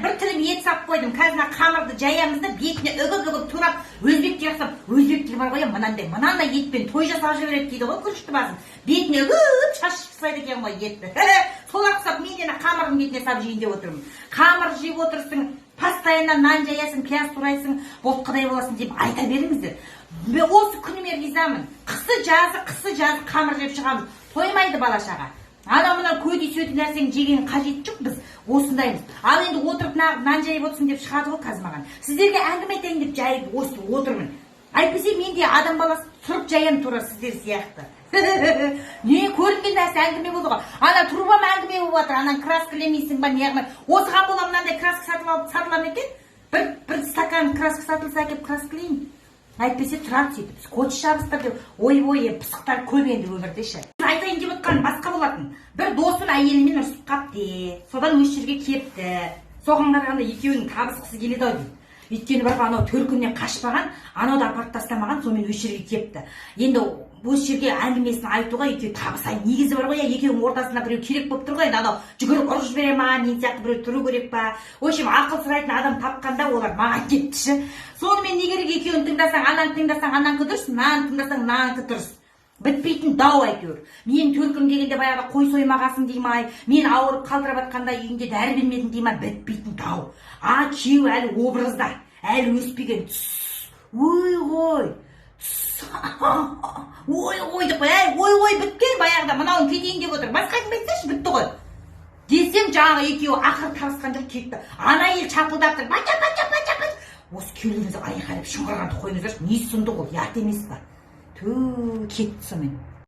Бір тілім ет сап қойдым. Қазір мына қамырды жаямыз да, бетіне үгіп үгіп турап, өзбектер ұқсап. Өзбектер бар ғой, мынандай мынандай етпен той жасап жібереді дейді ғой. Күрішті басын бетіне үгіп шашып тастайды екен ғой етті. Солар ұқсап, мен де қамырдың бетіне сап жейін деп отырмын. Қамыр жеп отырсың, постоянно нан жаясың, пияз турайсың, ботқадай боласың деп айта беріңіздер. Мен осы күніме ризамын. Қысы жазы, қысы жазы қамыр жеп шығамыз, тоймайды бала шаға. Анау мынау көди сөді нәрсені жеген қажеті жоқ, біз осындаймыз. Ал енді отырып нан жайып отырсың деп шығады ғой қазір маған. Сіздерге әңгіме айтайын деп жайып осы отырмын. Әйтпесе мен де адам баласы, тұрып жаямын тура сіздер сияқты. Не көрінген нәрсе әңгіме болды ғой. Ана трубам әңгіме болып жатыр, ананы краскілемейсің ба, неғылмай. Осыған бола мынандай краска сатып алып, сатыла ма екен? Бір стакан краска сатылса, әкеліп краскілейін. Әйтпесе тұрады сөйтіп, скотч жабыстыр деп. Ой, ой, пысықтар көп енді өмірде ше. Айтайын деп отқаным басқа болатын. Бір досым әйелімен ұрысып қапты, содан осы жерге келіпті. Соған қарағанда екеуінің табысқысы келеді ау деймін. Өйткені бар ғой, анау төркінінен қашпаған, анау да апарып тастамаған, сонымен осы жерге келіпті. Енді осы жерге әңгімесін айтуға екеуі табысайын. Негізі бар ғой, иә, екеуінің ортасында біреу керек болып тұр ғой. Енді анау жүгіріп ұрып жібере ма, мен сияқты біреу тұру керек па? В общем, ақыл сұрайтын адам тапқанда, олар маған кетті ше. Сонымен не керек, екеуін тыңдасаң, ананы тыңдасаң, ананікі дұрыс, мынаны тыңдасаң, мынанікі дұрыс. Бітпейтін дау әйтеуір. Мен төркін дегенде баяғыда қой соймағасың дей ма, мен ауырып қалтырап жатқанда үйінде дәрі бермедің дей ма, бітпейтін дау. А күйеуі әлі образда, әлі өспеген. Түс, ой ғой, түс, ой ғой деп қой. Әй, ой ғой, біткен баяғыда, мынауың кетейін деп отыр, басқа әңгіме айтсайшы, бітті ғой десем, жаңағы екеуі ақыры табысқан жоқ, кетті. Ана әйел шапылдап тұр: «Пача, пача, пача, пача!» Осы күйеулеріңіз айқайлап шыңғырғанды қойыңыздаршы, не сұмдық ол, ұят емес па? Ту, кетті сонымен.